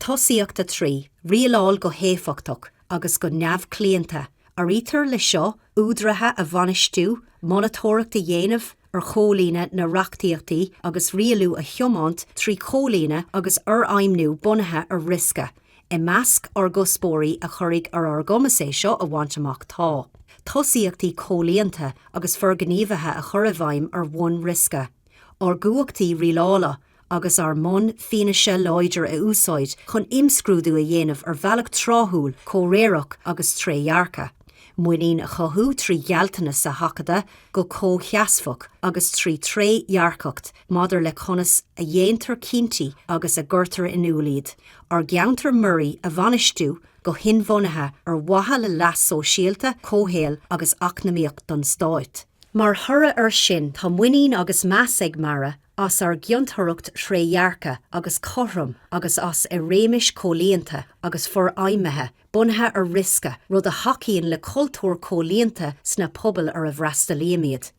Tosaíocht 3, Rialáil go héifeachtach agus go neamhchlaonta. Áirítear leis seo údaruithe a bhainistiú, monatóireacht a dhéanamh ar chomhlíonadh na reachtaíochtaí agus rialú a thiomáint trí chomhlíonadh agus fhorfheidhmiú bunaithe ar riosca. I measc ár gcuspóirí a chuirfidh ar ár gcumas é seo a bhaint amach tá, Tosaíochtaí comhlíonta agus forghníomhaithe a chur i bhfeidhm ar bhonn riosca, Ár gcumhachtaí rialála agus ár mbonn fianaise láidir a úsáid chun imscrúdú a dhéanamh ar bhealach tráthúil, comhréireach agus trédhearcach. Muinín a chothú trí ghealltanas a sheachadadh go comhsheasmhach agus trí thrédhearcacht maidir le conas a dhéantar cinntí agus a gcuirtear in iúl iad. Ár gceantar muirí a bhainistiú go hinbhuanaithe ar mhaithe le leas sóisialta, comhshaoil agus eacnamaíoch don Stát. Mar thoradh air sin, tá muinín agus meas ag MARA as ár gciontóireacht thrédhearcach agus chothrom agus as ár réimis comhlíonta agus forfheidhmithe bunaithe ar riosca, rud a thacaíonn le cultúr comhlíonta sna pobail ar a bhfreastalaímid.